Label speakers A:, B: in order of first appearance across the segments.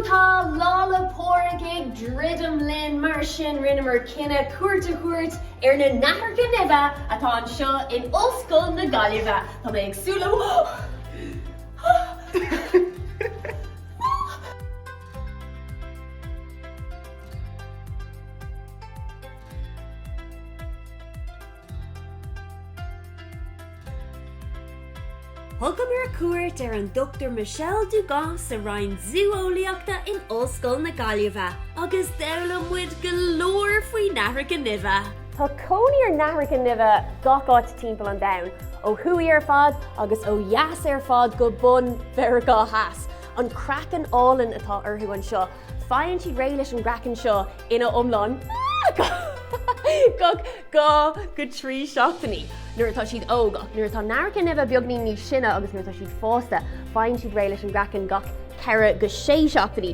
A: Tá Lá 'le Pádraig ag druidim linn, mar sin rinneamar cinneadh cuairt a thabhairt ar na nathracha nimhe atá anseo in Ollscoil na Gaillimhe. Tá mé ag súil le. Thugamar cuairt ar an Dr Michelle Dugan sa Roinn Zú-eolaíochta in Ollscoil na Gaillimhe agus d'fhoghlaim muid go leor faoi nathracha nimhe. Tá cónaí ar nathracha nimhe gach áit timpeall an domhain, ó thuaidh ar fad agus ó dheas ar fad go bun Mheiriceá Theas. An craiceann álainn atá orthu anseo, faigheann siad réidh leis an gcraiceann seo ina iomlán gach 2 go 3 seachtainí nuair atá siad óg ach nuair atá nathracha nimhe beagnín níos sine agus nuair atá siad fásta, faigheann siad réidh leis an gcraiceann gach 4 go 6 seachtainí.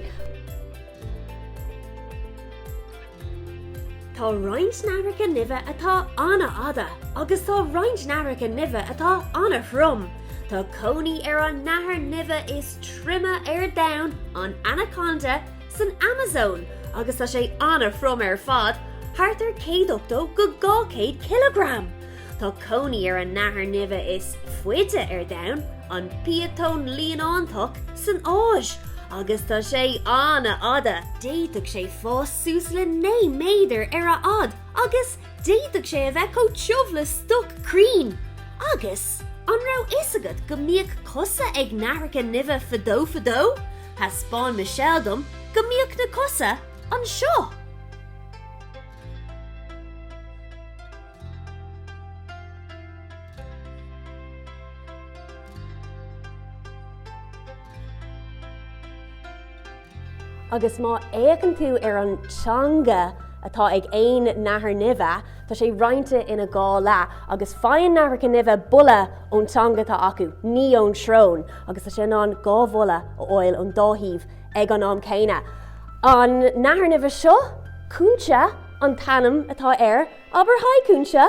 A: Tá roinnt nathracha nimhe atá an-fhada agus tá roinnt nathracha nimhe atá an-throm. Tá cónaí ar an nathair nimhe is troime ar domhan, an anaconda, san Amazon agus tá sé an-throm ar fad, thart ar 180 go 200 cileagram! Tá cónaí ar an nathair nimhe is faide ar domhan, an piotón líonántach, san Áis agus tá sé an-fhada, d'fhéadfadh sé fás suas le 9 méadar ar a fhad agus D'fhéadfadh sé a bheith chomh tiubh le stoc crainn! Agus, an raibh fhios agat go mbíodh cosa ag nathracha nimhe fadó fadó? Thaispeáin Michelle dom go mbíodh na cosa anseo! Agus má fhéachann tú ar an teanga atá ag aon nathair nimhe, tá sé roinnte ina dhá leath, agus faigheann nathracha nimhe boladh ón teanga atá acu, ní ón srón, agus tá sé in ann dhá bholadh a fháil ón dá thaobh ag an am céanna. An nathair nimhe seo, Cúinse an t-ainm atá air, abair haigh Cúinse!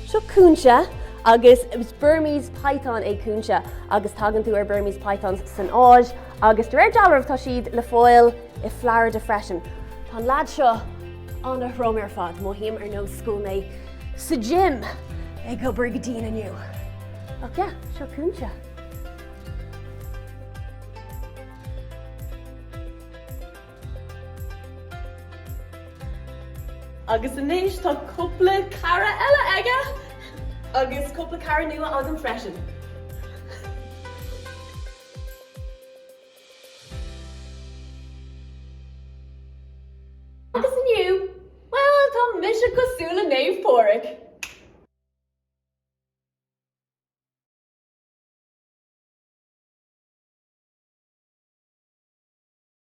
A: Seo Cúinse agus is Burmese Python é Cúinse agus tagann tú ar Burmese Pythons san Áis agus de réir dealraimh tá siad le fáil i Florida freisin. Tá an leaid seo an-throm ar fad, mothaím ar nós go bhfuil mé sa gym ag obair go dian inniu. Ach yeah, seo Cúinse. Agus anois tá cúpla cara eile aige! Agus cúpla cara nua agam freisin. Agus inniu, bhuel, tá mise cosúil le Naomh Pádraig!